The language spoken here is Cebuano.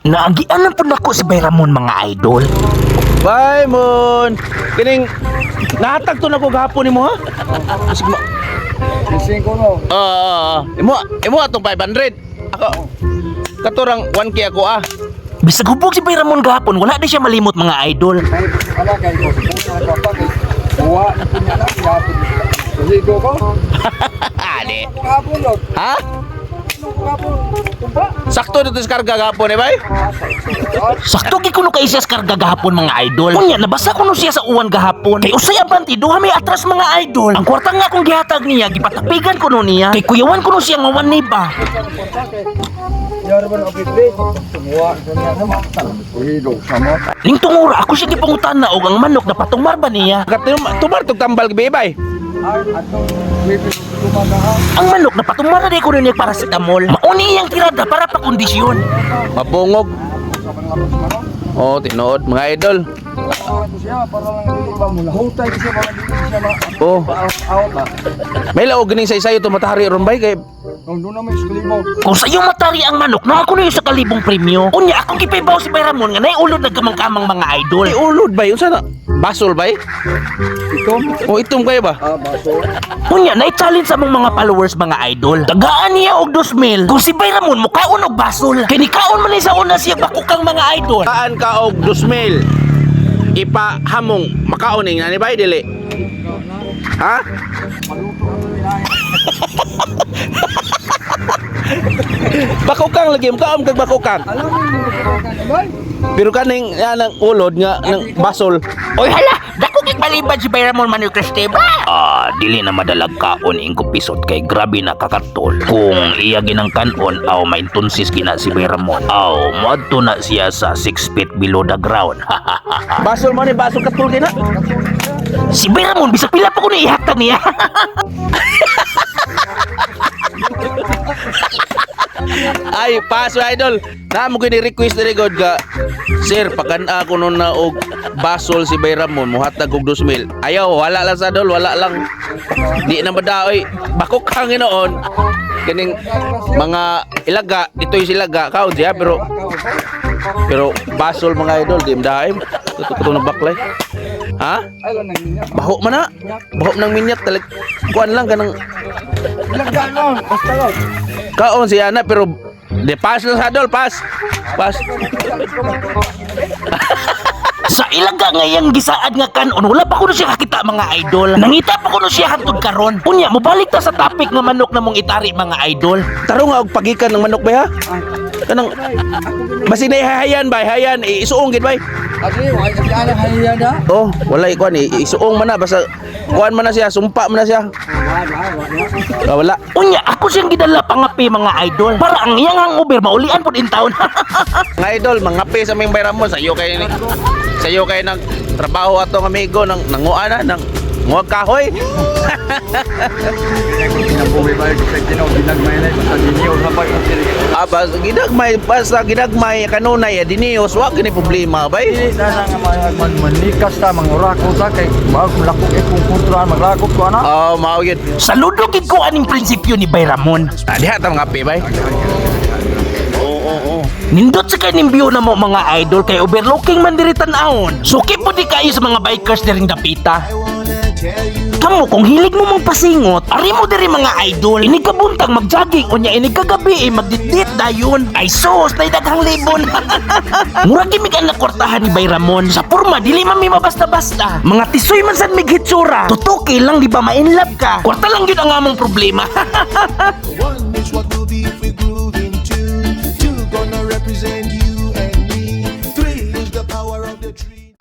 Naagian lang po nako si Bay Ramon, mga idol. Bye, Mon. Kining nahatag to na ko gahapon nimo, ha? Bisag Sising ko no. Oo. Imo imo atong 500. Ako katurang 1K ako ah. Bisag hubog si Bay Ramon gahapon, wala di siya malimot, mga idol. May ala kay ko. Puta ka pa kay. Buwa na punya na gapon. Ligo ko. Ade. Hapon lo. Ha? Hapon. Kumpa. Sakto dito sa karga gahapon eh, bay? Sakto gi kuno kay siya sa karga gahapon, mga idol. Unya nabasa kuno siya sa uwan gahapon. Kay usay abanti duha may atras, mga idol. Ang kwarta nga akong gihatag niya gipatapigan kuno niya. Kay kuyawan kuno siya nga wan ni ba. Yar ba ang pipi? Tumuwa sa niya naman. Ligo sa mo. Ning tungura ako siya gipangutana og ang manok na patumar ba niya. Katum tumar tog tambal gabi, bay. Ay atong pipi tumagaha. Ang manok na patumar na di kuno niya paracetamol. Mauni iyang tirada para pakondisyon. Mabungog. Sa kanang lapos manok. Oh, tinuod, mga idol. Ko siya para lang dili ba mula. Hutay ko siya para dili siya ma. Oh, Out ba. may laog ganing sa isayo to matahari ron, bay, kay Nung doon na may sklimo. Kung sa iyong matari ang manok, naa ko na sa kalibong premyo. Unya akong gipahibaw si Bay Ramon nga naiulod nagkamang-kamang, mga idol. Ay, ulod, bay. Unsa na? Basol, bay? Itom. O itom kayo ba? Ah, baso. Unya, na-challenge sa mong mga followers, mga idol. Tagaan niya og 2,000 kung si Bay Ramon mukaon og basol. Kay nikaon man ni sa una siya bakukang, mga idol. Kaan ka og 2,000 ipahamong makaon ning nani, bay, dili? Ha? Maluto ang kinain. Bakukang lagi makaon kag bakukang. Alam mo yung mga bay? Pero kaning yan ang ulod nga ng basol. Oy hala, dako kay balibad si Bay Ramon Manuel Cristeba. Ah, dili na madalag kaon ing kupisot kay grabe na kakatol. Kung iya ginang kanon aw maintunsis gina si Bay Ramon. Aw, moadto na siya sa 6 feet below the ground. Basol man ni basol katul kay na. Si Bay Ramon bisag pila pa kuno ihatag niya. Ay, paso, idol. Na mo gini request diri god ga. Sir, pakan ako nun na og basol si Bay Ramon muhatag og 2,000. Ayaw, wala lang sa idol, wala lang. Di na madaoy. Bakok kang noon. Kining mga ilaga, ito'y silaga kaon siya pero pero basol, mga idol, di madaay. Tuto na baklay. Ha? Ay lang nang niya. Baho man na. Baho ng minyak talag. Kuan lang kanang Lagano, basta lang. kaon siya na pero de pass lang sa idol, pass. Pass. Sa ilaga nga iyang gisaad nga kanon, wala pa kuno siya kakita, mga idol. Nangita pa kuno siya hantod karon. Unya, mobalik ta sa topic nga manok na mong itari, mga idol. Tarong nga og pagikan ng manok bay ha. Kanang basi na hayan bay, hayan isuong gid, bay. Adi, wala kasi anak haya na. Oh, wala ikuan isuong man na basta kuan man na siya, sumpa man na siya. Wala, wala. Ah, wala. Unya, ako siyang gidala pangapi, mga idol. Para ang iyang hangover maulian pud in town. Mga idol, mangape sa ming bayram mo sayo kay ni. Sayo kay nang trabaho atong amigo nang nanguan na nang nguag kahoy. Kinabuhi ba sa Ginoo ginagmay na sa Ginoo sa pag Ah, bas ginagmay basta ginagmay kanunay diniyos wa gini problema bay. Dili na nga man manikas ta mangurako ta kay bago malakok eh kung kontra maglakop ko ana. Oh, mao gyud. Saludo gid ko aning prinsipyo ni Bay Ramon. Ah, diha ta mangape bay. Oo. Nindot sa kay view na mo, mga idol, kay overlooking man diri tan-awon. Suki po di kayo sa mga bikers diring dapita. Kamo kung hilig mo mong pasingot, ari mo diri, mga idol. Inig ka buntag magjogging unya inig ka gabi eh, magditdit dayon. Ay sus, nay daghang libon. Mura gimig ang nakwartahan ni Bay Ramon. Sa porma dili man mi mabasta-basta. Mga tisoy man sad mig hitsura. Tutuki lang di ba ma-inlove ka. Kwarta lang gyud ang among problema. One is what we'll be if we groove in tune. Two gonna represent you and me. Three is the power of the tree.